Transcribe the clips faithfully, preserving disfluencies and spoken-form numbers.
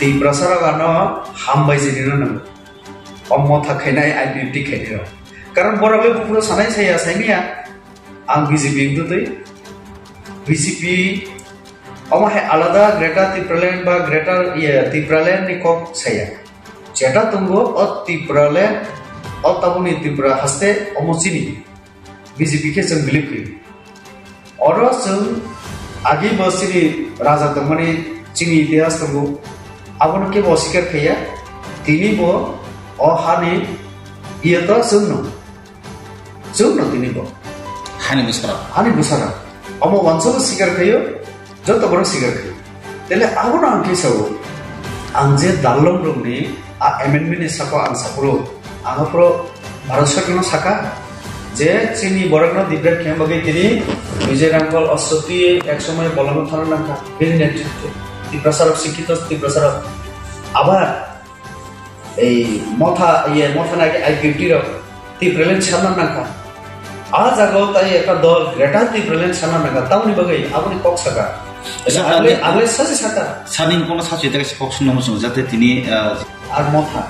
Tiprasa rok ano hambai jini no nang. O motha khainai I P F T khainai rok. Karon borok le buphuru sanai saya saimia. Ang B J P wngtwi. B J P omo hai alada Greater Tipraland ba Greater, iye, Tipraland ni kok saya. Jeta tongo o Tipraland, o tabukni Tripura haste omo chini. B J P khe chwng believe khaio. Oro chwng agi bo chini raja tongmani chini itihas tongo. Abono kebo oswikar khaiya. Tini bo o hani iye to chwngno. Chwngno tini bo. Hani bwsarok. Hani bwsarok. Omo wansukno sikar khaio, joto borok sikar khaio. Tele abono ang khe sao, ang je dalom rokni a amendment ni saka ang sapro, ang aphro Bharat Sarkar no saka, je chini borok no deprive khe bagwi tini Vijay Rangwal Ashwati ek somoy bolong thana nangkha, bini netritwe Tiprasa rok sikhito, Tiprasa rok abar Ei motha, iye motha nai I P F T rok Tipraland sanna nangkha. A jaga o tai ekta dol Greater Tipraland sanna nangkha. Tamoni bagwi aboni kok saka. Acha, Agle, ani agle sachi saka. Sani kono sachi teke kok sunna muchung jate tini, ah, Ar motha.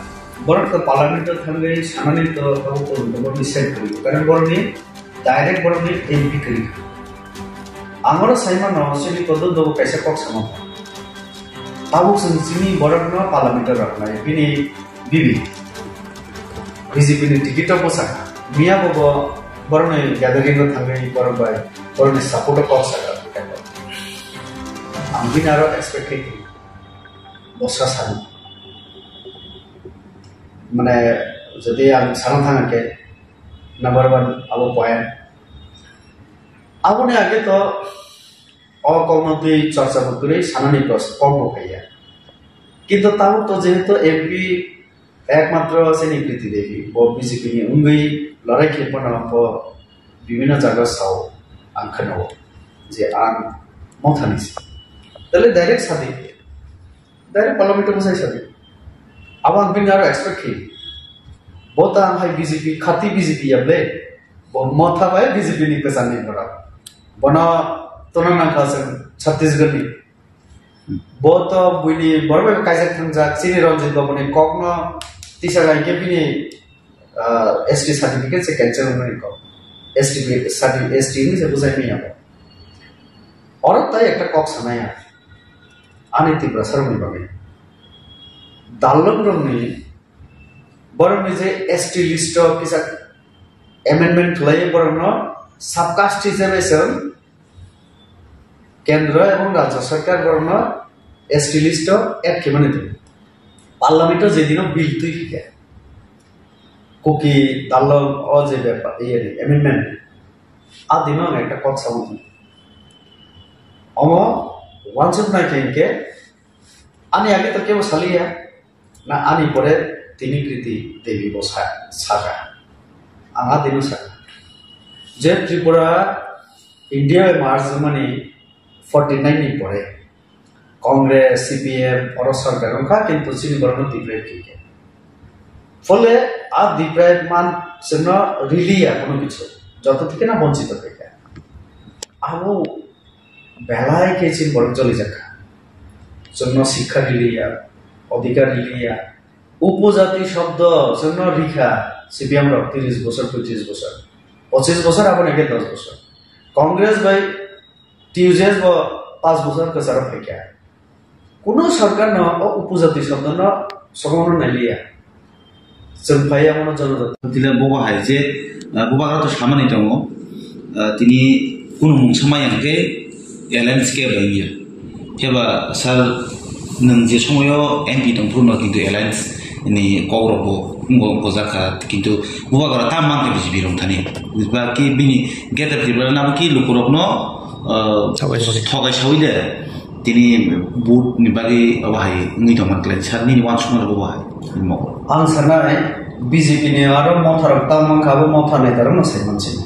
Borok to Parliament o thangwi sanani to tabo to borokni side kwrwi. Karon borokni direct borokni M P kwrwi. Ang oro sai mano, chini kodo dobo kaisa kok sama. Tabuk chwng chini borokno Parliament o rwknai, bini bibi B J P ni ticket o bwsakha. Miya bo bo borokni gathering o thangwi borok bai borokni support o kok sakha. Ang bini aro expect khai khe bwsa sani. Mane, jodi ang sana thang khe, number one, abo point. Aboni age to o kokno twi chorcha bo kwrwi sanani pros-, kok bo phaiya. Kintu tabuk to jehetu M P ekmatro chini Kriti Devi, bo B J P ni wngwi lorai khe phano bo bibhinno jaga sao ang khwnao je ang mothani se. Tale direct sadi, direct Parliament o bwsai sadi. Abo ang bini aro expect khe. Bo ta ang hai B J P, khati B J P ya ble. Bo motha bai B J P ni kwchangni borok. Bono tona nangkha chwng Chhattisgarh ni. Bo to buini borok bai kaijak thangjak, chini Ranjit Babu ni kokno tisa gai khe bini, ah, S T certificate se cancel wngmani kok. S T certi-, S T ni se bujai manya bo. Oro tai ekta kok sanaya. Ani Tiprasa rokni bagwi. Dalwng rokni Borokni je S T list o kisa amendment khlaiwi borokno sub caste hisabe chwng kendro ebong rajya sarkar borokno S T list o add khaimani tongo. Parliament o je dino bill twi phikha, Kuki, Dalwng o je bepar, iye, amendment, a dino ang ekta kok samung. Omo wansuk nai khe hinkhe ani age to kebo saliya. Na ani pore tini Kriti Devi bo sa-, saka. Ang a dino saka. Je Tripura India bai merge wngmani forty nine ni pore Congress, C P M, oro sarkar wngkha, kintu chini borokno deprive khaikha. Phole a deprive man chwngno riliya kono kichu. Joto thikena bonchito khaikha. Abo belai khe chini borok cholijakha. Chwngno sikha riliya, odhikar riliya. Upojati shobdo chwngno rikha C P M rok tris bosor, poichis bosor. Pochis bosor aboni age dos bosor. Congress bai T U J S bo panch bosor kwcharo phaikha. Kuno sarkar no o upojati shobdo no somono nailiya. Chwng phai abono jonojati. Tila bobo hai je, ah, bubagra to samani tongo. Ah, tini kunu mungsa maya hwnkhe alliance khe bai wngya. Khe ba sir nwng je somoyo M P tongphuru no kintu alliance ni kok rok bo wngbo bojakha kintu bubagra tam mankhe B J P rong thani. Ba ki bini Greater Tripura nabo ki lukurok no, ah, Sabai sabai. Thogai sawi de. Tini vote ni bagwi abo hai wngwi tongmani khlai sir nini uansukmani abo hai hwnwi mokol. Ang sanai B J P ni aro motha rok tamo wngkha abo motha neta rok no sai mansi.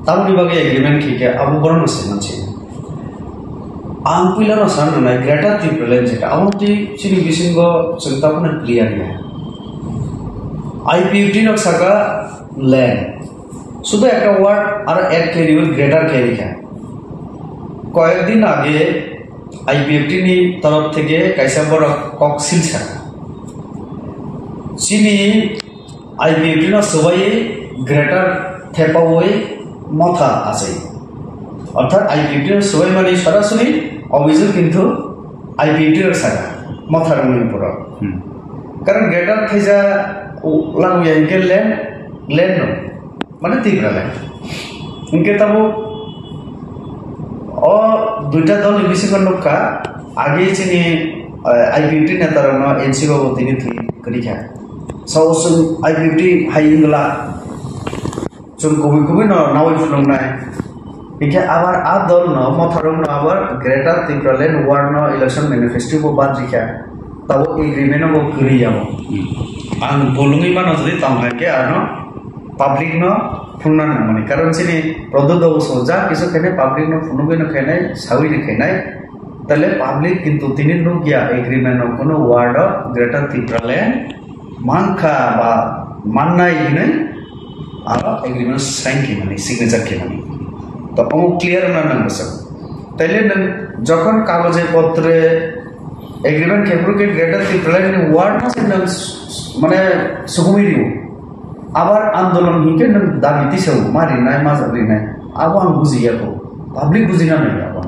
Tamoni bagwi agreement khe khe abo borok no sai mansi. Ang puila no sana nanai Greater Tipraland je abo twi chini bisingo chwng tabukno clear ya. I P F T no saka land. Sudu ekta word aro add khe riwi greater khe rikha. Koyek din age I P F T ni torof theke kaisa borok kok silsa. Chini I P F T no swbaiwi greater thepawi motha achai. Orthat I P F T no swbaimani sorasori obijog kintu I P F T rok saka, motha rwngmani borok. Hmm. Karon greater thaisa laguya hinkhe land, land no. Mane Tipraland. Hinkhe tabuk o duita dolni bisingo nukha, age chini, eh, I P F T netarokno N C O bo tini thwi kwrwikha. Sao chwng I P F T hai wngla, chwng kubui kubui no nawi phunuknai. Hinkhe abar a dolno, motharokno abar Greater Tipraland War no election manifesto bo banrikha. Tabuk agreement bo kwrwi yamo. Hmm. Ang bolongwi mano jodi tong hai khe ano public no phunukna nangmani. Karon chini Pradyot Babu so ja kisu khainai public no phunugwi no khainai, sawi no khainai. Tale public kintu tini nukya agreement no kuno word o Greater Tipraland mankha ba mannai hinwi aro agreement sign khaimani, signature khaimani. To omo clear wngna nang bwswk. Taile nwng jokhon kagoje potre agreement khe phuru khe Greater Tipraland ni word no se nwng s-, s-, mane sugumwi rio. Abar andolon hinkhe nwng dabi tisao ma rinai, ma rinai. Abo ang bujiya ko. Public bujina nai abo.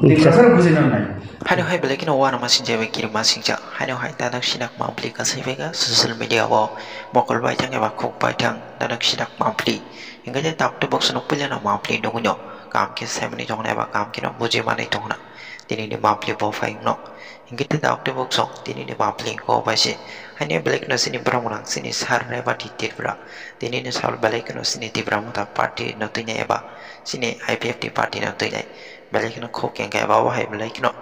Tiprasa bujina nai. Haino hai belai kheno uanama sinjak bai kirima singjak. Haino hai dadak sinak mampli kasai bai ga social media o mokol bai thang eba khuk bai thang dadak sinak mampli. Hinkhe te tabuk tei boksono puilano mampli nugwino kaham khe saimani tongna eba kaham kheno bujimanai tongna. Tini ni mampli bo phai wngno. Hinkhe te tabuk tei boksong tini ni mampli wngkha o bai se. Haino belai kheno chini borok mwnang chini sar Rebati Tripura. Tini ni sal belai kheno chini Tipra Motha party no twinai eba chini I P F T party no twinai. Belai kheno khuk kengkha eba o hai belai kheno.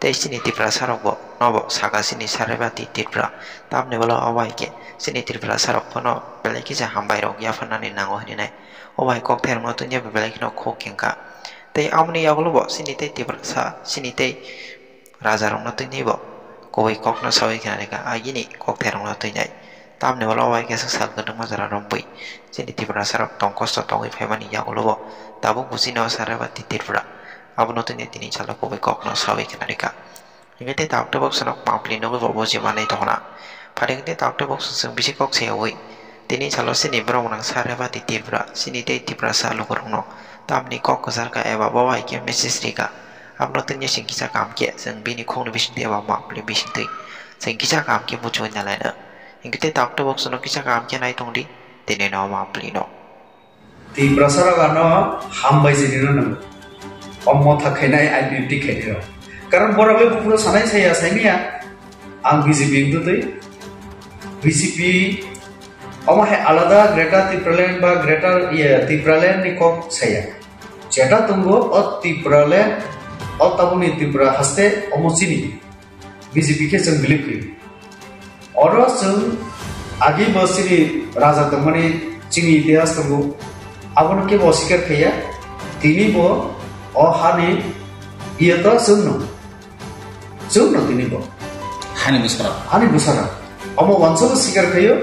Tei chini Tiprasa rok bo nobo saka chini sar Rebati Tripura. Tamni ulo o bai khe chini Tiprasa rok phano belai kisa hambai rok yapharnani nango hinwi nai. O bai kokthai rokno twinai bo belai kheno khuk kengkha. Tei aboni yagulo bo chini tei Tiprasa, chini tei raja rokno twinai bo kubui kokno sawi khna rikha, agini kokthai rokno twinai. Tamni ulo o bai khe sal kwdwkma jora romwi chini Tiprasa rok tong kosto tongwi phaimani yagulo bo tabuk bo chini o sar Rebati Tripura. Abono tini tini salo kubui kokno sawi khna rikha. Hinkhe tei tabuk tei boksono mampli nugwi bo bujimanai tongna. Phaidi hinkhe tei tabuk tei bokso chwng bisi kok sayawi. Tini salo chini borok mwnang sar Rebati Tripura, chini tei Tiprasa lukurokno tamni kok kwchar kha eba bo bai khe message rikha. Abono tini chwng kisa kaham khe chwng bini khokni bisingtwi eba mampli bisingtwi chwng kisa kaham khe buchiwi nalaina. Hinkhe tei tabuk tei boksono kisa kaham khe nai tongdi tini no mampli no. Tiprasa rok ano hambai jini no nang. O motha khainai I P F T khainai rok. Karon borok le buphuru sanai saya saimaya. Ang B J P wngtwi twi. B J P omo hai alada Greater Tipraland ba Greater, iye, Tipraland ni kok saya. Jeta tongo o Tipraland, o tabukni Tripura haste omo chini. B J P khe chwng believe khaio. Oro chwng agi bo chini raja tongmani chini itihas tongo. Abono kebo sikar khaiya. Tini bo o hani iye to chwngno. Chwngno tini bo. Hani bwsarok. Hani bwsarok. Omo wansukgo sikar khaio.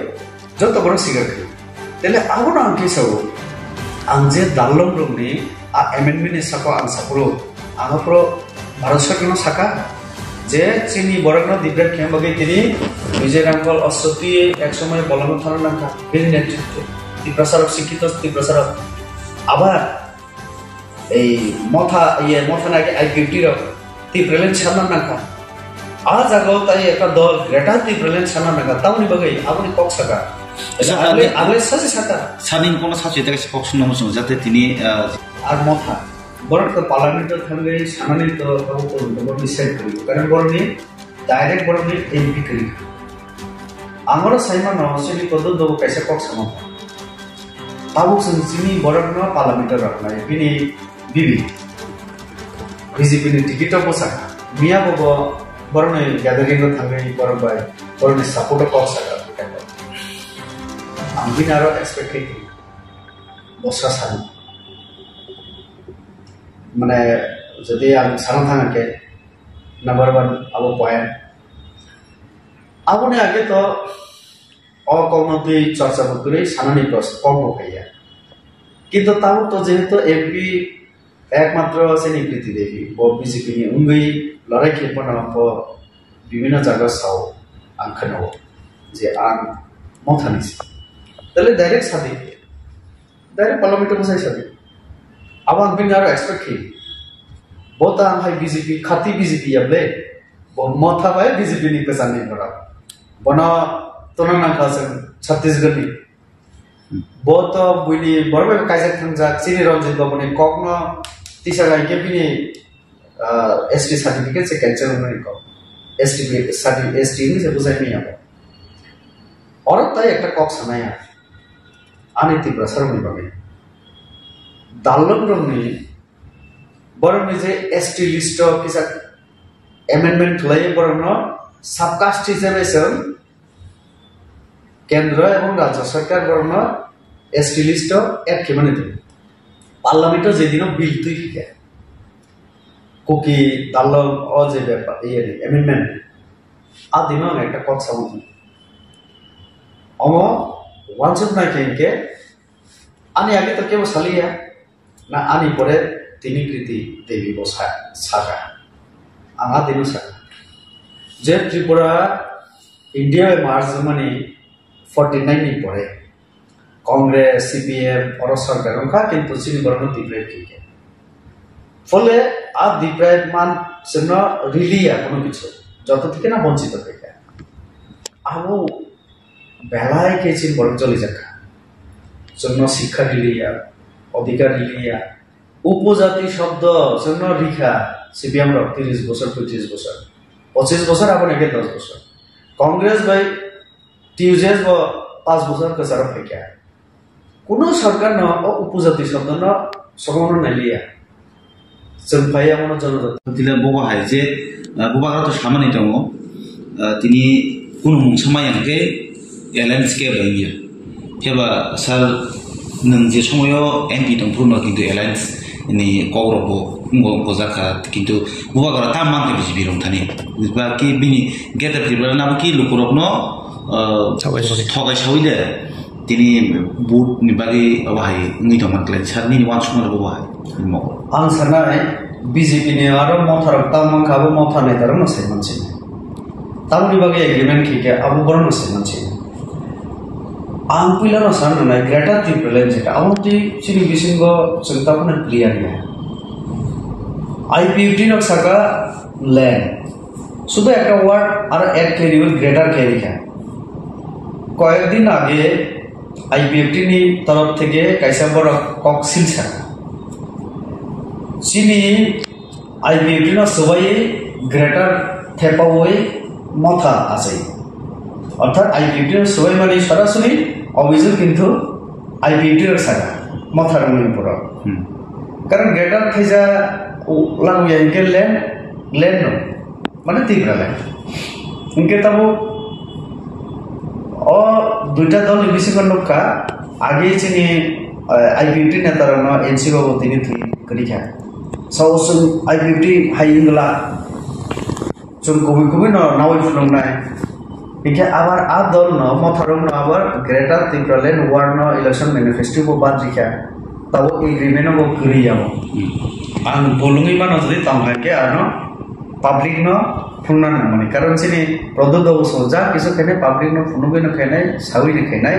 Joto borok sikar khaio. Tele abono ang khe sao. Ang je dalom rokni a amendment ni saka ang sapro. Ang pro Bharat Sarkar no saka je chini borok no develop khe bagwi tini Vijay Ramkal Ostoti ek somoy bolong thana nangkha. Bini netrito Tiprasa rok sikito Tiprasa rok. Abar ei motha, iye motha nagi I P F T rok Tipraland sanna nangkha. A jaga o tai ekta dol Greater Tipraland sanna nangkha. Tamoni bagwi aboni kok saka. Saka Agle, ni- agle sachi saka. Sani kono sachi tege kok sunna muchung jate tini, ah, Ar motha. Borok to parliament o thangwi sanani to tabo to borok ni side kori. Karon borok ni direct borok ni M P kori. Angoro saimano sini kodo do kaisa kok sama. Tabuk chwng chini borokno parliament-o roknai, bini bibi B J P ni ticket-o bwsakha. Miya bo bo borokni gathering-o thangwi borok bai borokni support-o kok sakha. Ang bini aro expect khe bosra sani. Mane, jodi ang sana thang khe, number one abo point. Aboni age to o kokno twi chorcha bo kwrwi sanani pros-, kok bo kaiya. Kintu tabuk to jehetu M P Ekmatro chini Kriti Devi, bo B J P ni wngwi lorai khe phano bo bibhinno jaga sao, ang khwnao je ang Mothani se. Tale direct sadi, direct parliament o bwsai sadi. Abo ang bini aro expect khe. Bo ta ang hai B J P, khati B J P ya ble. Bo Motha bai B J P ni kwchangni borok. Bono tuna nangkha chwng Chhattisgarh ni. Bo to buini borok bai kaijak thangjak, chini Ranjit Babu ni kok no tisa lai khe bini, ah, S T certificate se cancel wngmani kok. S T certi-, S T ni se bujai manya bo. Oro tai ekta kok sanaya. Ani Tiprasa rokni bagwi. Dalok rokni, borokni je S T list o kisa amendment khlai borokno sub caste hisabe se Kendra ebong Rajya Sarkar borokno S T list o add khe mani tong. Parliament o je dino bill twi phikha. Kuki dalok o je bepar, iye ni amendment. A dino ang ekta kok sabo. Omo wansuk nai khe hinkhe ani age to kebo saliya. Na ani pore tini Kriti Devi bo sa-, saka. Ang a dino saka. Je Tripura India bai merge wngmani forty nine ni pore Congress, C P M, oro sarkar wngkha, kintu chini borokno deprive khaikha. Phole a deprive man chwngno riliya kono kichu. Joto thikena bonchito khaikha. Abo belai khe chini borok jolijakha. Chwngno sikha riliya, odhikar riliya. Upojati shobdo chwngno rikha C P M rok tris bosor, poichis bosor. Poichis bosor aboni age dos bosor. Congress bai T U J S bo panch bosor kwcharo phaikha. Kuno sarkar no o upojati shobdo no sokomorno nailiya. Chwng phai abono jonojati. Tila bobo hai je, ah, bubagra to samani tongo. Ah, tini kunu mungsa maya hwnkhe alliance khe bai wngya. Khe ba sir, nwng je somoyo M P tongphuru no kintu alliance ni kok rok bo wngbo gojak kha, kintu bubagra tam man khe B J P rong thani. Ba ki bini Greater Tripura nabo ki lukurok no, ah, thogai sawi de. Tini vote ni bagwi abo hai wngwi tongma khlai sir, nini uansukma rok abo hai mo. Ang sanai B J P ni aro Motha rok tam mankha, abo Motha neta rok no sai mansi. Tamoni bagwi agreement khe khe abo borok no sai mansi. Ang puila no sana nai Greater Tipraland je abo twi chini bisingo chwng tabukno clear ya. I P F T no saka land. Sudu ekta word aro add khe riwi greater khe rikha. Koyek din age I P F T ni torof theke kaisa borok kok silsa. Chini I P F T no swbai greater thepawi Motha achai. Orthat I P F T no swbai mani sorasori obijog kintu I P F T rok saka Motha rokni borok. Hmm. Karon greater thaisa lagu ya hingke land, land no. Mane Tipraland. Hingke tabo o duita dol ni bisingo nukha, age chini, eh, I P F T neta rokno N C O bo tini thwi kwrwi kha. Sao chwng I P F T hai wngla, chwng kubui kubui no nawi phunuknai. Hingke abar a dol no, Motha rok no abar Greater Tipraland ward no election manifesto bo bad rikha. Tabo agreement no bo kwrwi ya bo. Hmm. Ang bolongwi mano jodi tong hai khe ano public no phunukna nangmani. Karon chini Pradyot Babu so ja kisu khainai public no phunugwi no khainai, sawi no khainai.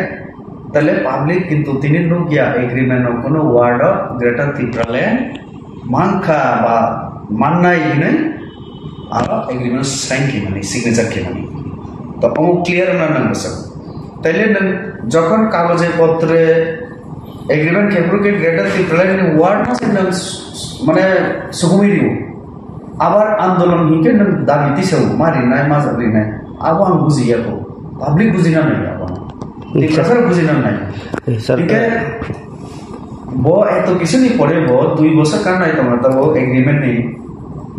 Tale public kintu tini nukya agreement no kuno word o Greater Tipraland mankha ba mannai hinwi aro agreement sign khaimani, signature khaimani. To omo clear wngna nang bwswk. Taile nwng jokhon kagoje potre agreement khe phuru khe Greater Tipraland ni word no se nwng s-, s-, mane sugumwi rio. Abar andolon hinkhe nwng dabi tisao ma rinai, ma rinai. Abo ang bujiya kho. Public bujina nai abo. Tiprasa bujina nai. Eh, sir, hinkhe eh, bo eto kisuni pore bo dui bosor kan nai tongna tabo agreement ni.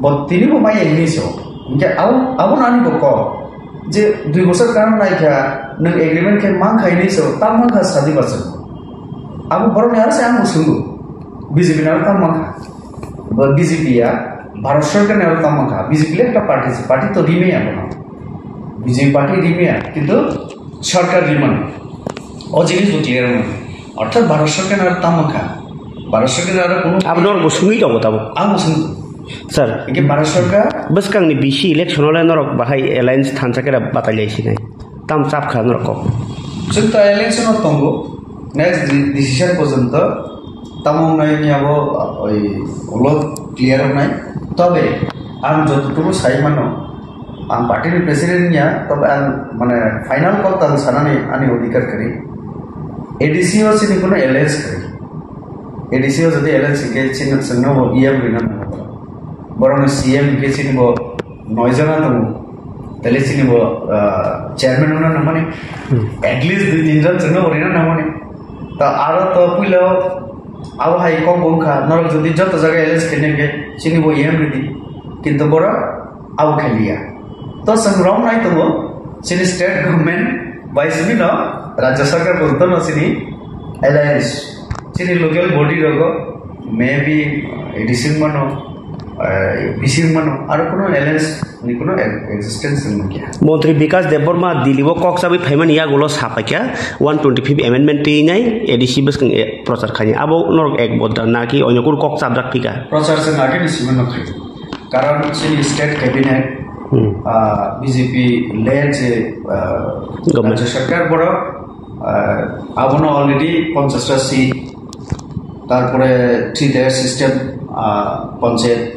Bo tini bo mai agreement so. Hinkhe abo, abo nani bo ko. Je dui bosor kan nai kha, nwng agreement khe man khai ni so, tam man kha sadi bachar. Abo borok ni aro se ang sungo. B J P ni aro tam man kha. Bo B J P ya, Bharat Sarkar ni aro tam man kha. B J P le ekta party se, party to rimaya bono. B J P party rimaya, kintu sarkar riman. O jinis bo clear man. Orthat Bharat Sarkar ni aro tam man kha. Bharat Sarkar aro kuno Abo norok bo sungwi tongo tabuk. Ang sung. Sir, Hingke Bharat Sarkar bwskangni B C election-o le norok bahai alliance thansa khe batai lai sinai. Tam chap kha norok kok. Chwng to alliance-no tongo. Next de-, decision porjonto tamo wngnai ni abo, oi, ulo clear wngnai. Tobe ang jototuku sai mano, ang party ni president ya, tobe ang mane final kok ang sanani ani odhikar kwrwi. A D C o chini kuno alliance kwrwi. A D C o jodi alliance hingke chini chwngno bo E M rina nango. Borokni C M hingke chini bo noi jona tongo. Tele chini bo, ah, chairman wngna nangmani. Hmm. At least dui tin jon chwngno bo rina nangmani. Ta aro to puila abo hai kok bo wngkha. Norok jodi joto jaga alliance khaina hingke chini bo E M ridi. Kintu borok abo khailiya. To chwng romnai tongo, chini state government bai simi no Rajya Sarkar bo tono chini alliance, chini local body rogo maybe A D C mano, eh, B C mano, aro kuno alliance ni kuno existence wng kya. Montri Bikas Debbarma Delhi o kok chabwi phaimani yagulo sapaikha one twenty fifth amendment twi nai A D C bwskang, eh, prochar khaini. Abo norok ek bodra naki onyo kunu kok chabrak phika. Prochar se naki ni simi no khai. Karon chini state cabinet, Hmm. ah, B J P led je, ah, Government. Rajya Sarkar borok, ah, abono already ponchash ta seat, tarpore three tier system, ah, panchayat,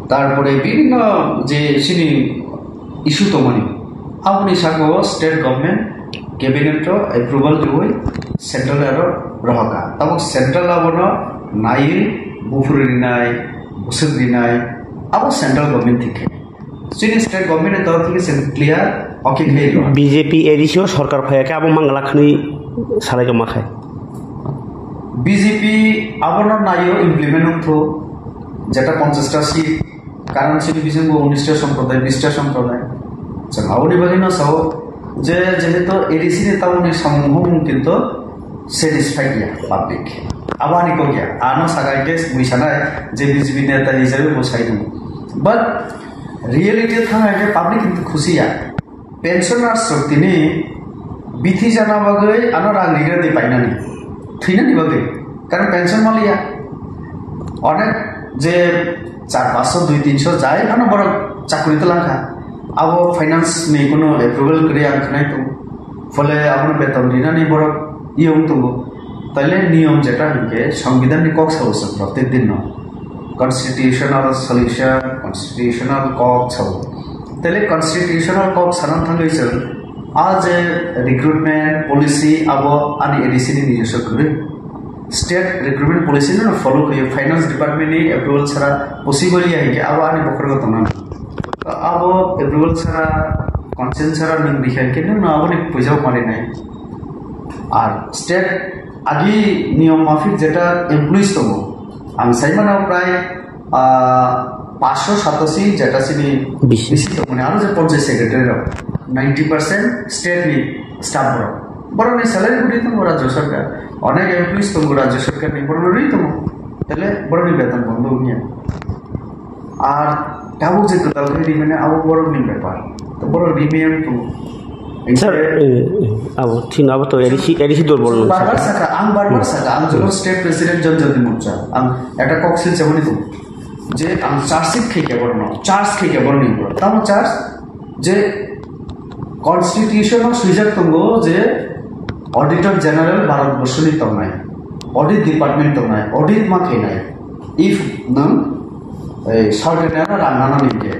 tarpore bibhinno je chini issue tongmani, aboni saka o state government cabinet o approval riwi central aro rohoka. Tabuk central abono naiwi buphuru rinai, bwswk rinai, abo central government thikhe. Chini state government ni torok thikhe chwng clear, okay khe rw. B J P A D C o sarkar phaiya khe abo mangala khwnwi salai tongma khai. B J P abono naio implement wngthu, jeta ponchash ta seat, karon chini bisingo unis ta somprodai, bis ta somprodai. Chwng aboni bagwi no sao je jehetu A D C ni tamoni samung humung kintu satisfied ya public. Abani kok ya, ano sakai ke mui sanai je B J P neta hisabe bo sai tongo. But reality thang ke public kintu khusi ya. Pensioners rok tini bithi jana bagwi ano rang rigra di painani, thwinani bagwi. Karon pension maliya. Onek je char paanch sho, dui tin sho jai phano borok chakri twlang kha. Abo finance ni kuno approval kwrwi ang khwnai tongo. Phole abono beton rinani borok iyung tongo. Taile niyom jeta hinkhe songbidan ni kok sao se protek din no. Constitutional solution, constitutional kok sao. Tele constitutional kok sanang thangwi chwng a je recruitment policy abo ani A D C ni nijoswk kwrwi. State recruitment policy no follow khaiyo, finance department ni approval chara possible ya hinkhe abo ani bokhorok tongna. Abo approval chara, consent chara nwng bikha hinkhe nwng no aboni puijao marinai. Ar state agi niyom mafik jeta employees tongo, ang saimano prai, ah, paanch sho satashi jeta chini B C. B C tongmani, aro je panchayat secretary rok ninety percent state ni staff rok. Borokni salary budi tongo Rajya Sarkar, onek employees tongo Rajya Sarkar ni, borokno rwi tongo. Tele borokni beton bondo wngya. Ar tabuk je kwtal khe rimani abo borokni bepar. To borok rimani ang tongo. Sir, eh, eh, abo thino abo to A D C, A D C dorbol nung Barbar saka. Saka, ang barbar Hmm. saka, ang joto Hmm. state president Jon Jati Morcha, ang ekta kok silchamani tongo. Je ang charge sheet khaikha borokno, charge khaikha borokni borok. Tamo charge je constitution o swijak tongo je Auditor General Bharat borshoni tongnai, Audit Department tongnai, audit ma khainai. If nwng, eh, sarkar ni ano rang nana ningke,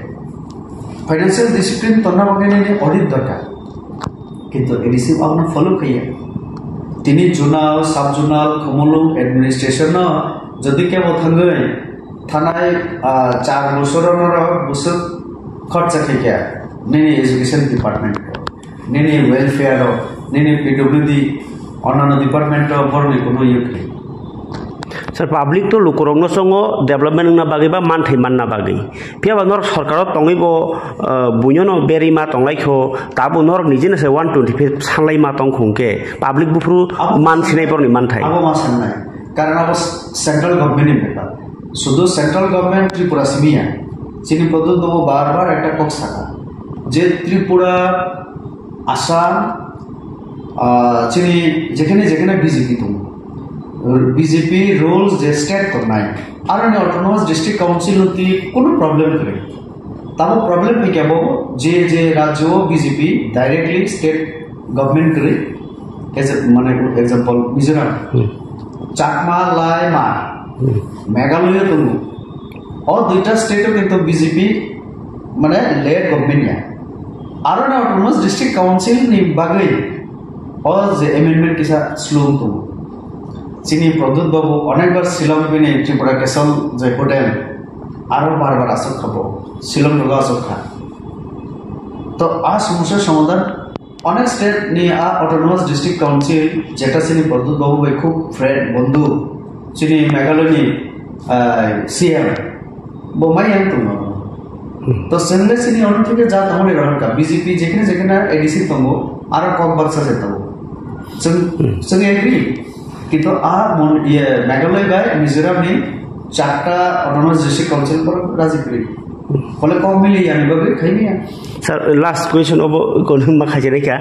financial discipline tonna bagwi nini audit dorkar. Kintu A D C abono follow khaiya. Tini zonal, sub zonal, khumulwng administration no jodi kebo thangwi thanai, ah, char bosor norok bwswk khorcha khaikha nini education department o, nini welfare o, nini P W D, onano department o borokni kuno yok khe. Sir, public to lukurokno chongo development wngna bagwi ba manthai manna bagwi. Phiya ba norok sorkaro tongwi bo, ah, buino no berima tonglaikho, tabo norok nijeno se one twenty five sanlai ma tong khong khe, public buphuru Abo man sinai borokni manthai. Abo ma sanai. Karon abo central government ni bepar. Sudu central government Tripura simi ya. Chini podot bo bar bar ekta kok saka. Je Tripura, Assam, ah, chini jekhane jekhane B J P tongo. B J P rules je state tongnai, aroni autonomous district council no twi kunu problem kwrwi. Tamo problem hwnkhe bo je je rajyo o B J P directly state government kwrwi, as a, mane example Mizoram, Hmm. Chakma, Lai, Ma, Hmm. Meghalaya tongo. O duita state o kintu B J P mane led government ya. Aroni autonomous district council ni bagwi o je amendment kisa slung tongo. Chini Pradyut Babu onekbar Shillong bini Tripura Castle je hotel aro bar bar aswk kha bo, Shillong rogo aswk kha. To a somosa somadhan onek state ni a autonomous district council jeta chini Pradyut Babu bai khub friend, bondhu, chini Meghalaya ni, ah, C M bo mai yang tongo. Hmm. To chwng le chini ono thike ja tongmani rohor kha. B J P jekhane jekhane A D C tongo, aro kok baksa se tongo. Chwng, Hmm. chwng agree. Kintu a mon-, iye, Meghalaya bai Mizoram ni charta autonomous district council borok raji kwrwi. Phole kok mili yani bagwi khaini ya. Sir, last question obo kono ma khaijani kha.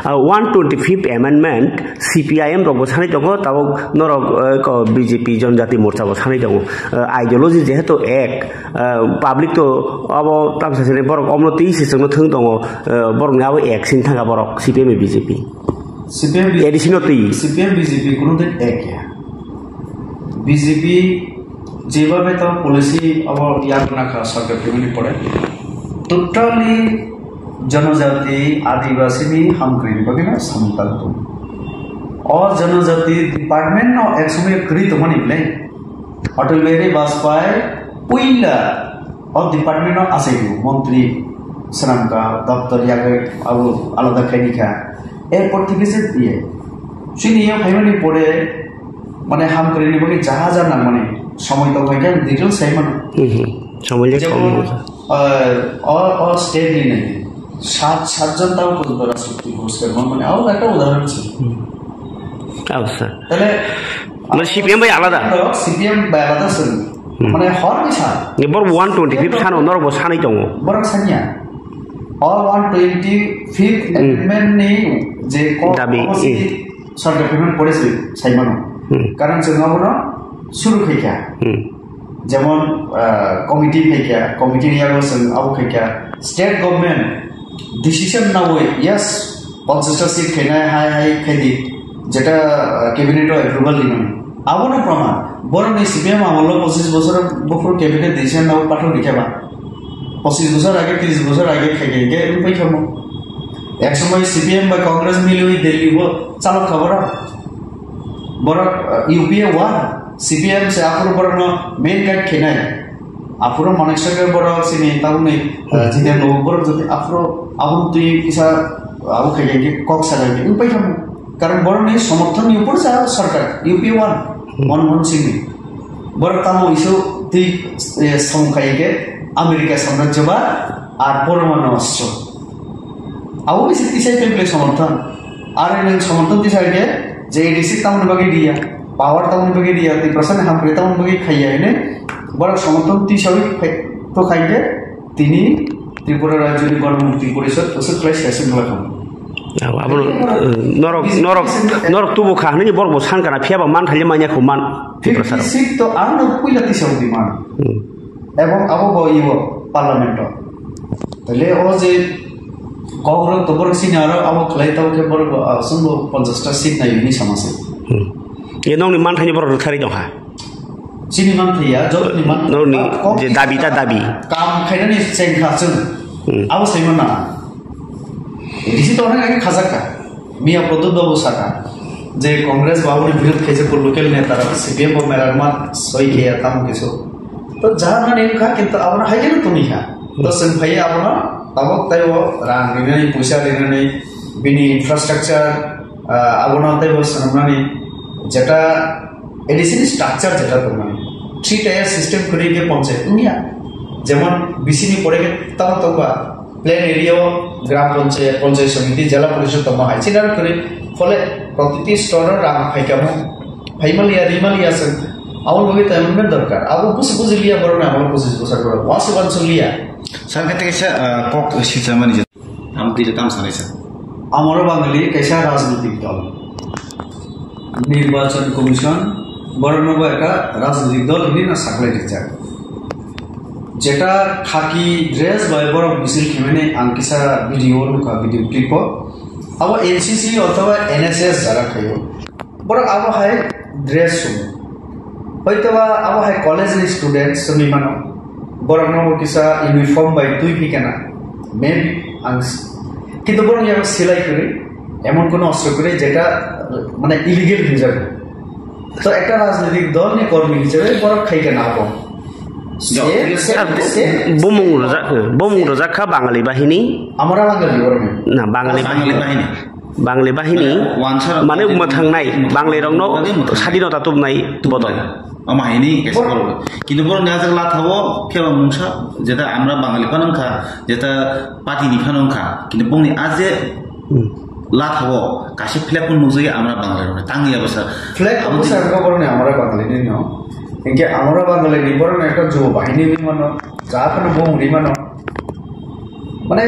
Ah, one twenty-fifth amendment C P I M rok bo sanai tongo, tabok norok, eh, ko B J P Janjati Morcha bo sanai tongo. Eh, ideology jehetu ek, eh, public to abo tamsa sini borok omno twi se chwngno thwng tongo, eh, borok ni abo ek sin thanga borok C P M bai BJ P. C P M, A D C no twi. C P M B J P kuno din ek ya. B J P jeba beton policy abo yak nakha sarkar phaimani pore. Totally janajati adibasi ni hamkrai ni bagwi no samung tang tongo. O janajati department no ek somoi kwrwi tongmani ble. Atal Bihari Vajpayee puila o department no achaio, montri swnamkha, doptor yagwi abo alada khaini kha. Erpor thikhe se iye. Chini yo phaimani pore mane hamkrai ni bagwi jaha ja nangmani somoi tong kha khe detail sai mano. Mhm. Somoi le Jebo, kom. Ah, o, o state ni nai. Sat, sat jon tao porjonto rashtrapati puroskar man, mane, abo ekta udahoron se. Hmm. Abo sir. Tale, Mane C P M bai alada? C P M bai alada se. Hmm. Mane, hor bisa. Ye bor one twenty-fifth sano norok bo sanai tongo. Borok sanya. O one twenty-fifth Hmm. amendment ni je ko-, Dabi, policy eh. Sarkar payment policy sai mano. Hmm. Karon se nobo no suru khai kha. Hmm. Jemon, ah, committee khai kha, committee ni yago chwng abo khai kha. State government decision nawi, yes, ponchash ta seat khainai, hai, hai khai di, jeta, ah, cabinet o approval ni mani. Abo no praman. Borok ni C P M amol o pochis bosor buphuru cabinet decision nawi pathor ni khe ba. Pochis bosor age, tris bosor age khai khai khe wng pai kha mo. Ek somoi C P M ba Congress miliwi Delhi bo chalok kha borok. Borok, uh, U P A one, C P M se aphuru borokno main guide khainai. Aphuru Manik Sagar borok, sini tabukni, uh, Hmm. Jiten Babu borok jodi aphuru aboni twi kisa abo khai khe kok sajakdi, wng pai kha. Karon borokni somorthonni upor sa sarkar, U P A one, Hmm. Manmohan Singhni. Borok tamo isu twi, eh, song khai khe America samrajyo ba ar poromanu ostro. Abo bisi tisai pemple somorthon. Ar nwng somorthon tisai khe je A D C tamoni bagwi diya, power tamoni bagwi diya, Tiprasani hamkrai tamoni bagwi khaiya hine borok somorthon tisai khai, to khai khe tini Tripura Rajyoni Ganamukti Porishad aswk khlai session wngla kha. Abo, abo, eh, norok, norok, norok tubu kha hwnwi borok bo san kana, phiya ba man thaile manya kho man Tiprasa rok. Fifty six to ang no puila tisai di man. Hmm. Ebong abo bo ibo parliament o. Tale o je kok rok to borok sini aro abo khlai tabo khe borok bo, ah, sumbo ponchash ta seat nai hwnwi sama se. Hmm. Ye nokni man thaini borok rwkharwi tong kha. Chini man thaiya, jotoni man Nokni kok je dabi ta dabi. Kam khainani chengkha chwng. Hmm. Abo sai mana. Risi to onek age khajak kha. Miya Pradyut Babu saka je Congress ba aboni birodh khaijak local neta rok, C P M bo merarmat soi khe ya tamo kisu. To jaha mani wngkha, kintu abono hai kheno tongwi kha. To chwng phaiwi abono tabok taibo rang rinani, puisa rinani, bini infrastructure, ah, abono taibo swnamnani jeta A D C ni structure jeta tongmani. Three tier system kwrwi khe panchayat wngya. Jemon B C ni pore khe tamo tongba, plain area o gram panchayat, panchayat samiti, jela porishad tongma hai chini aro kwrwi. Phole protiti stor o rang phaikamo, phaimaliya, rimaliya se. Abo bagwi ta amendment dorkar. Abo busi buji liya borok na abo pochis bosor borok. Wasi wansu liya. Sir, kete kaisa, ah, kok sijamani je. Ang twi tam sanai sir. Amoro Bangali kaisa rajnitik dol. Nirbachan Commission Borokno bo ekta rajnitik dol hinwi no saklai rijak. Jeta khaki dress bai borok misil khemani ang kisa video nukha, video clip o. Abo N C C othoba N S S jara khaio. Borok abo hai dress sumo. Hoitoba abo hai college ni student simi mano. Borok no kisa uniform bai twi phi kana. Maybe ang s-, kintu borok yang silai kwrwi. Emon kono ostro kwrwi jeta mane illegal hinjago. To ekta rajnitik dol ni kormi hisabe borok khai kana abo. Same, same, same. Bomung rojak, bomung rojak kha Bangali bahini. Amara Bangali borok ni. Na, Bangali Bangali bahini. Bahini. Bangali bahini. Mane, wansa mane rok mwthangnai, mwthangnai. Bangali rokno mane mwthangnai. Sadinota tubnai bodol. Ama haini kaisa borok. Kintu borok ni ajak latha o khe ba mungsa jeta amra Bangali phano wngkha, jeta party ni phano wngkha. Kintu bongni aje Hmm. latha o kaisa flag pun nukjagwi amra Bangali rokni tangwi abo sa. Flag abo pun di- sa wngkha borok ni amra Bangali ni no. Hinkhe amra Bangali ni borok ni ekta jubo bahini ni mano. Ja phano bong ri mano. Mane,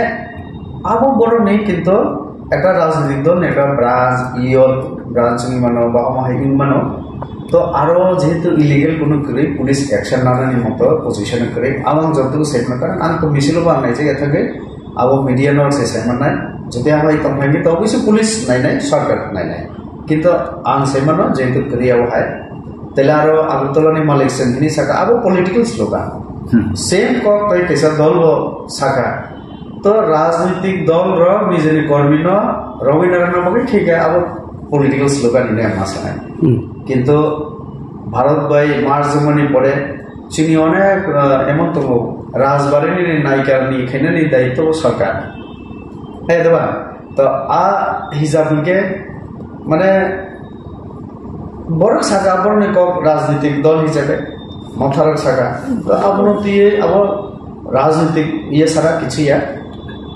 abo borokni kintu ekta rajnitik dol ni ekta branch, youth branch wngwi mano, ba omo hai wngwi mano. To aro jehetu illegal kunu kwrwi, police action nanani moto position kwrwi, abang joto sai mano, karon ang to misilo bo ang naijak ya thangwi, abo media no se sai mannai, jodi abo hai tong hai to obviously police nainai, sarkar nainai. Kintu ang sai mano, jehetu kwrwi abo hai, tele aro Agartala ni Malik Singh hini saka abo political slogan. Hmm. Same kok tai kaisa dol bo saka. To rajnitik dol rok nijini kormi no rogwi narwkna bagwi thik khe abo political slogan hinwi ang ma sanai. Hmm. Kintu Bharat bai merge wngmani pore chini onek, ah, emon tongo rajbari ni naikar ni khainani daityo bo sarkar. Hai da ba? To a hijab hinkhe mane borok saka borokni kok rajnitik dol hisabe motharok saka. To abono twiwi abo rajnitik iye sara kichu ya.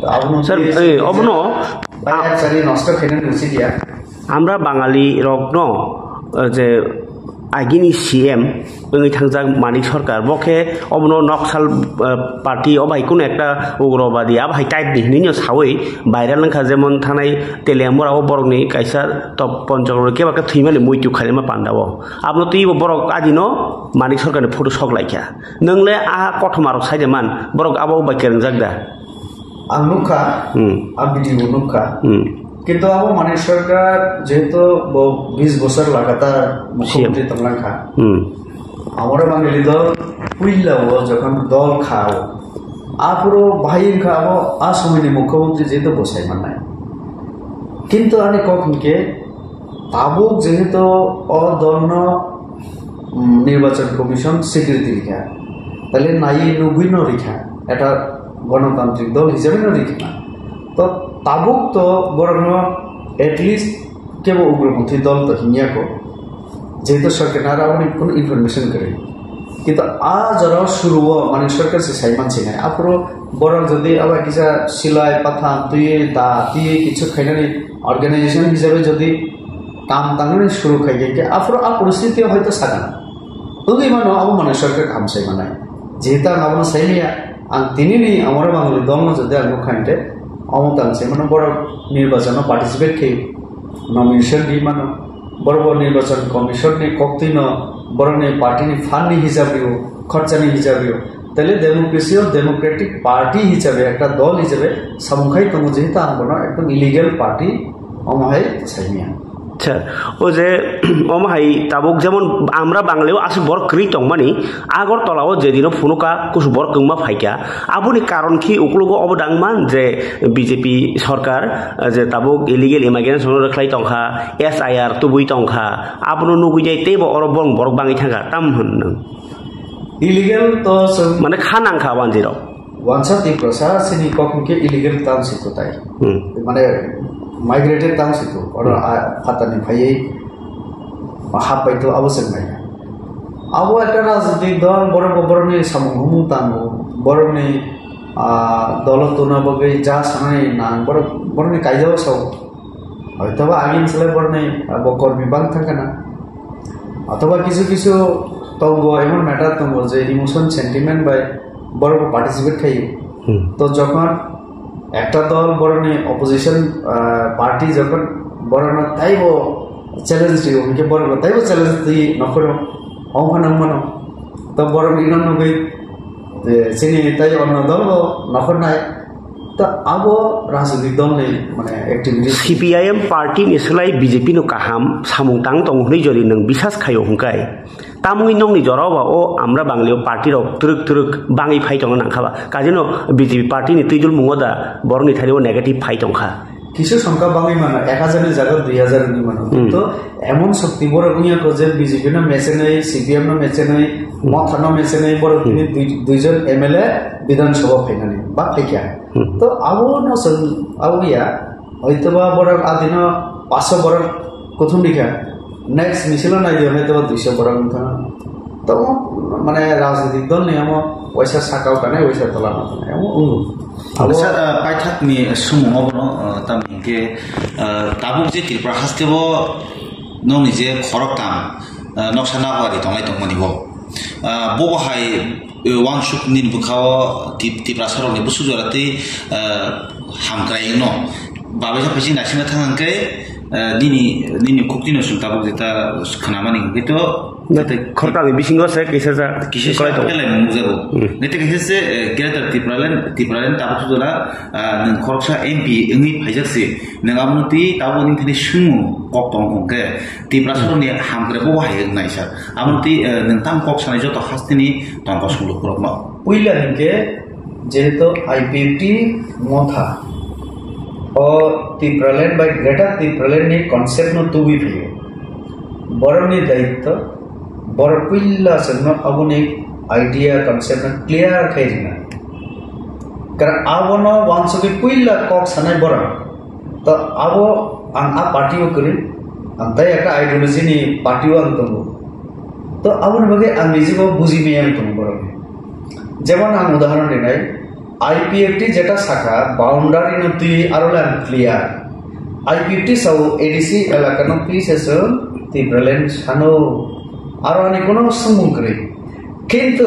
To abono Sir, twiwi eh, obono bai a- aksari nosto khaina nusi dia. Amra Bangali rokno, eh, je agini C M wngwi thangjak Manik Sarkar, bo khe obono Naxal, eh, party o bai kuno ekta ugrobadi abo hai type ni hinwi no sawi viral wngkha, jemon thanai Teliamura o borokni kaisa top ponchok rok kebakhe thwimani muitu khaima panda o. Abono twibo borok adino Manik Sarkar ni photo sok laikha. Nwng le a kothoma rok sai de man, borok abo bai kwrwngjak da? Ang nukha, Hmm. a video nukha. Hmm. Kintu abo Manik Sarkar jehetu bo bis bosor lagatar mukhyamantri C M. Tonglangkha. Hmm. Amara Bangali dol puila o jokhon dol kha o, aphuru bahai wngkha abo a somoini mukhyamantri jehetu bwsai mannai. Kintu ani kok hinkhe tabuk jehetu o dolno, mm, Nirbachon Commission swikriti rikha, tale naiwi nugwi no rikha, eta gonotantrik dol hisabe no rikha. To tabuk to borokno at least kebo ugropanthi dol to hinya ko, jehetu sarkar nara aboni kono information kwrwi. Kintu a jora suru o mane sarkar se saiman sinai. Aphuru borok jodi abo kisa silai patham twi da twi kichu khainani organization hisabe jodi kam tangnani suru khai khe, aphuru a poristiti o hoito sakha. Wngwi mano abo mane sarkar kaham sai manai. Jehetu ang abono sai maya, ang tinini amora Bangali dolno jodi ang nukha hinkhe, omo tang sai mano borok nirbachono participate khai nomination di mano. Borok bo Nirbachon Commission ni koktwino borokni party ni fund ni hisab rio, khorcha ni hisab rio. Tele democracy o democratic party hisabe, ekta dol hisabe samung khai tongo, jehetu ang bono ekdom illegal party omo hai sai maya. Acha, o je, omo hai tabuk jemon amra Bangali o aswk borok kwrwi tongmani, Agartala o je dino phunuka kusu borok kwngma phaikha, aboni karon khe uklogo obo dangman je B J P sarkar, eh, je tabuk illegal immigration no rwkhlai tongkha, S I R tubui tongkha, abono nugwi jai teibo oro borok, borok bangwi thangkha, tam hwn nwng? Illegal to chwng mane kha nangkha wanjwi rok. Wansa Tiprasa chini kok hwnkhe illegal town si kwtai. Hmm. Mane migrated town si to. Oro Hmm. a phatani phaiwi hap bai to abo chwng nai. Abo ekta rajnitik dol, borok bo borokni samung humung tango, borokni, ah, dolo tuna bagwi ja sanani nang, borok, borokni kaijao sao. Hoitoba agin sale borokni, ah, bo kormi bang thangkana. Othoba kisu kisu tongo, emon matter tongo je emotion, sentiment bai borok participate khaio. Hmm. To jokhon ekta dol borokni opposition, ah, party jokhon borokno taibo Challenge rio, hwnkhe borok bo taibo challenge twi nokhoro, ongkha nang mano. To borok ino nugwi, eh, chini tai onno dol bo nokhor nai. To abo rajnitik dol ni, mane, activities. C P I M party ni slai B J P no kaham samung tang tong hwnwi jodi nwng bisas khaio hwnkhe, tamungwi nokni jora ba o amra banglio party rok twrwk twrwk bangwi phai tongna nangkha ba. Kajino B J P party ni twijul mungo da borokni thani o negative phai tongkha. Kisu songkha bangwi mano, ek hajar ni jaga dui hajar wngwi mano. Hmm. To emon shokti borok wngya ko je B J P no mechenwi, C P M no mechenwi, Hmm. Motha no mechenwi borok Hmm. tini dui, duijon M L A Bidhan Sabha phainani ba phaikya. Hmm. To abo no chwng abo ya, hoitoba borok adino paso borok kuthum rikha. Next misil o nai di, hoitoba duiso borok wngkha. To, mane, rajnitik dol ni amo waisa saka o tanai, waisa tola o tanai, amo wngo. Abo Sa, ah, paithak ni sumung obono, ah, tamni hwnkhe, ah, tabuk je Tripura haste o nokni je khoroktham, ah, noksa nagwari tonglai tongmani bo. Ah, bobo hai, eh, wansuk nini bwkha o Tip-, Tiprasa rokni bwswk jora tei, ah, hamkrai wngno. Babaisa phaising naisingna thang hwnkhe, eh, nini, nini khuktino chwng tabuk jeta khwnamani hwnkhe to, Na, jeta khoroktham ni bisingo se kisa ja kisa kwlai sa tongo. Kwlai mung jago. Hmm. Nete kisa se, eh, Greater Tipraland, Tipraland tabuk jora, ah, nwng khoroksa M P wngwi phaijak se. Nwng abono twi tabuk nini thani sumung kok tong hwnkhe. Tiprasa rokni hamkrai bo hai wngnaisa. Abono twi, eh, nwng tamo kok sanai joto hasteni tongkha sulu khorokno. Puila hwnkhe jehetu I P F T Motha o Tipraland bai Greater Tipraland ni concept no tubui phio. Borokni daitto, borok puila chwngno aboni idea concept no clear khai rina. Karon abono wansugwi puila kok sanai borok. To abo ang a party o kwrwi, ang tai ekta ideology ni party o ang tongo. To aboni bagwi ang nijibo buji maya ang tongo borok. Jemon ang udahoron rinai, I P F T jeta sakha boundary no twi aro le ang clear. I P F T sao A D C elaka no twi se chwng Tipraland sano. Aro ani kono sumung kwrwi. Kintu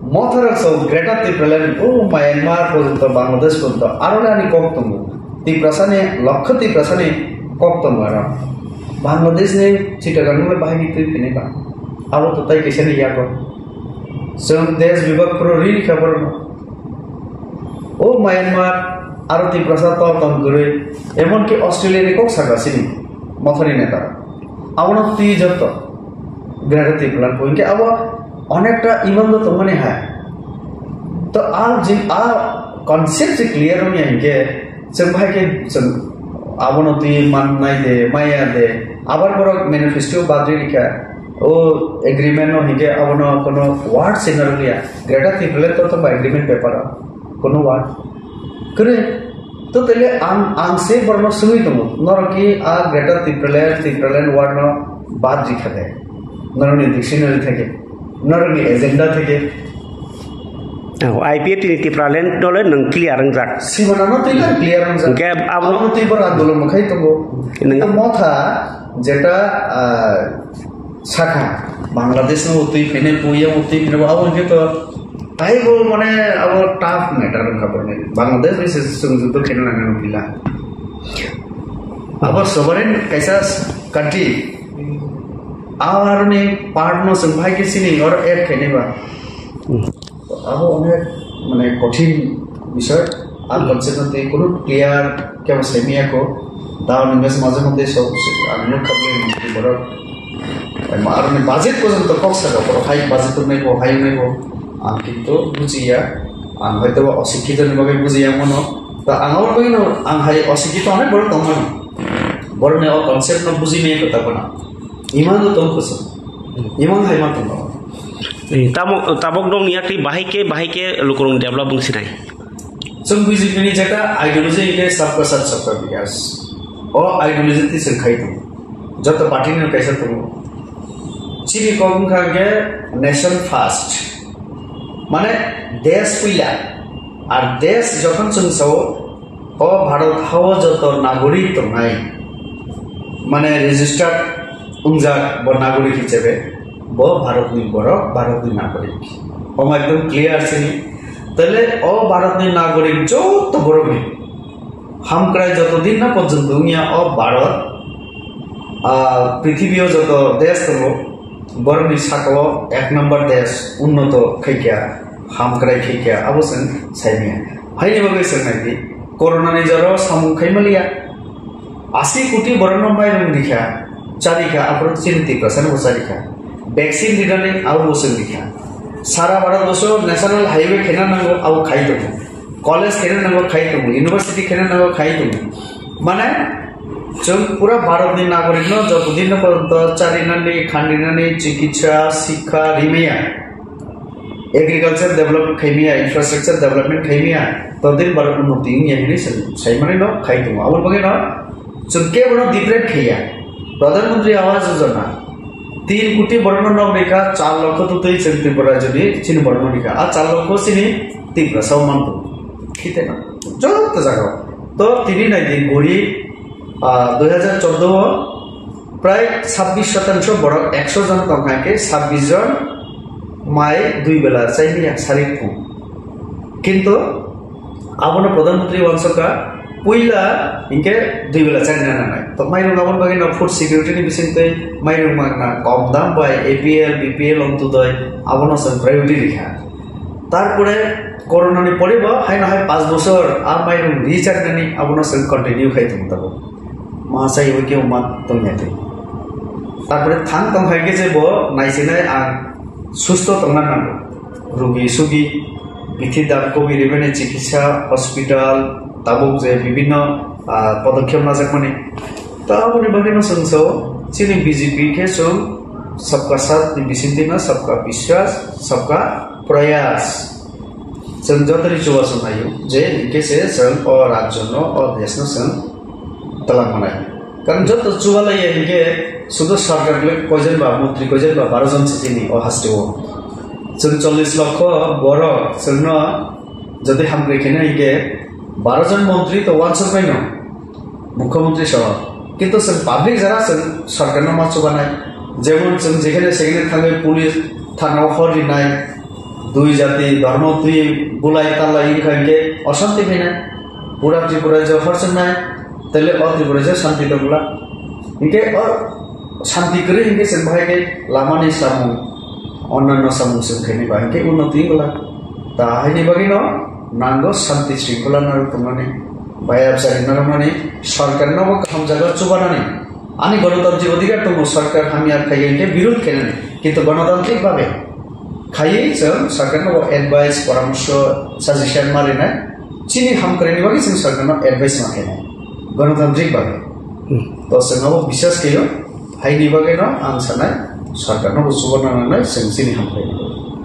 Motharok so Greater Tipraland, o Myanmar porjonto, Bangladesh porjonto, aro le ani kok tongo. Tiprasani, lokho Tiprasani kok tongo aro. Bangladesh ni Chittagong le bahai ni twi phini ba. Abo to tai kaisa ni yago. Chwng desh bibhag phuru ri kha borok. O Myanmar aro Tiprasa to tong kwrwi, emonki Australia ni kok saka sini Mothani neta. Abono twi jotto. Greater Tipraland bo hwnkhe abo onekta iman do tongmani hai. To a je a concept je clear wngya hwnkhe chwng bai khe chwng abono twi mannai de, maya de, abar borok manifesto badri rikha, o agreement no hwnkhe abono kono word se narwkya. Greater Tipraland to tongba agreement paper o kono word. Kwrwi. Totally ang, ang se borokno swngwi tongo, norok ki a Greater Tipraland, Tipraland word no bad rikha de? Norokni dictionary theke, norokni agenda theke. Oh, I P F T ni Tipraland dole nwng clear wngjak. Simana no twi clear wngjak. Hwnkhe abo Abo twi bor andolon mwkhai tongo. Nwng To Motha jeta, ah, sakha, Bangladesh no twi phene, puya twi phene, abo hwnkhe to taibo mane abo tough matter wngkha borokni. Bangladesh bai se chwng juddo khaina nangani pila. Abo sovereign kaisa country, aroni part no chwng bai khe sini oro add khainai ba. Hmm. Abo onek mane kothin bisoy, ar Hmm. concept no tei kunu clear kebo saimaya ko. Down invest maje mote so ang nuk khabli mantri borok. Em, aroni budget porjonto kok saka borok hai budget tongnai bo, hai wngnai bo. Ang kintu bujiya, ang hoito ba osikkito ni bagwi bujiya mono. Ta ang abo bagwi no, ang hai osikkito onek borok tongmani. Borokni o concept no bujimaya kota bono. Iman no tong kusu. Iman hai ma tongo. Eh, tamo, tabok dong niya tei bahai khe, bahai khe lukurung develop wng sinai. Chwng B J P ni jeta ideology hwnkhe sabka sath sabka bikas. O ideology twi chwng khai tongo. Joto party ni kaisa tongo. Chini kok wngkha hwnkhe nation first. Mane desh puila. Ar desh jokhon chwng sao, o Bharat hao joto nagorik tongnai, mane registered wngjak bo nagorik hisabe, bo Bharatni borok, Bharatni nagorik. Omo ekdom clear sini. Tele o Bharatni nagorik joto borokni hamkrai joto din na porjonto wngya o Bharat, Ah, prithibio joto desh tongo, borokni sakao ek number desh unnoto khaikha, hamkrai khaikha, abo chwng saimanya. Haini bagwi chwng naidi, corona ni jora samung khaimaliya. Asi koti borokno mairung rikha, charikha, aphuru chini Tiprasano bo charikha. Vaccine rinani abo bo chwng rikha. Sara Bharat boso national highway khena nango, abo khai tongo. College khena nango, khai tongo. University khena nango, khai tongo. Mane, chwng pura Bharatni nagorik no joto din no porjonto charinani, khandinani, chikitsa, sikha, rimaya, agriculture develop khaimaya, infrastructure development khaimaya, totodin Bharat unnoti wngya hinwi chwng saimani no khai tongo. Aboni bagwi no chwng kebo no different khaiya. Pradhan Mantri Awas Yojana, tin koti borokno nok rikha, char lokho tutwi chwng Tripura rajyoni chini borokno rikha. A char lokho chini Tiprasa o manto. Khiteno. Joto jaga. To tini naidi gori, ah, dui hajar chordo o prai sabbish shatangsho borok ekso jon tongkha khe sabbish jon mai dui bela chailiya sarik phung. Kintu abono Pradhan Mantri wansukha, puila hinkhe dui bela chaina nangnai. To mairung aboni bagwi no food security ni bisingtwi mairung mangna kom dam bai A P L, B P L on tudoi abono chwng priority rikha. Tarpore corona ni pore bo haino hai panch bochor a mairung ri chaknani abono chwng continue khai tongo tabuk. Ma chai bo kebo ma tongya twi. Tarpore thang tong hai khe je bo naisinai ang susto tongna nango. Rugi sugi bithi dam kobi rimani chikitsa hospital tabuk je bibhinno, ah, podokkhep najakmani. To aboni bagwi no chwng sao chini B J P khe chwng sabka saath ni bisingtwi no sabka biswas, sabka prayas. Chwng jotoni chubachu naio je hinkhe se chwng o rajyo no, o desh no chwng twlang manai. Karon joto chubalaiya hinkhe sudu sarkar le koijon ba montri koijon ba baro jon se tini o haste o. Chwng chollish lokho borok chwngno jodi hamkrai kheno hinkhe baro jon montri to wansuk baino. Mukhyamantri saha. Kintu chwng public jara chwng sarkarno ma chubanai. Jemon chwng jekhane sekhane thangwi police thanao hor rinai, dui jati dhormo twi bulai talai wngkha hinkhe oshanti phainai. Pura Tripura je hor chwngnai, tele o Tripura je shanti tongla. Hinkhe o shanti kwrwi hinkhe chwng bahai khe lamani samung, onnanno samung chwng khainai ba hinkhe unnoti wngla. Ta haini bagwino nango shanti shringkhola narwk tongmani, bayapchari narwkmani, sarkarno bo kaham jaga chubanani. Ani gonotantrik odhikar tongo, sarkar hamya khaiya hinkhe birud khainani. Kintu gonotantrik babe khaiwi chwng sarkarno bo advice, poramorso, suggestion ma rinai. Chini hamkraini bagwi chwng sarkarno advice ma khainai. Gonotantrik babe. Hmm. To chwng abo biswas khaio, haini bagwino ang sanai, sarkarno bo chubana nangnai, chwng chini hamkraini.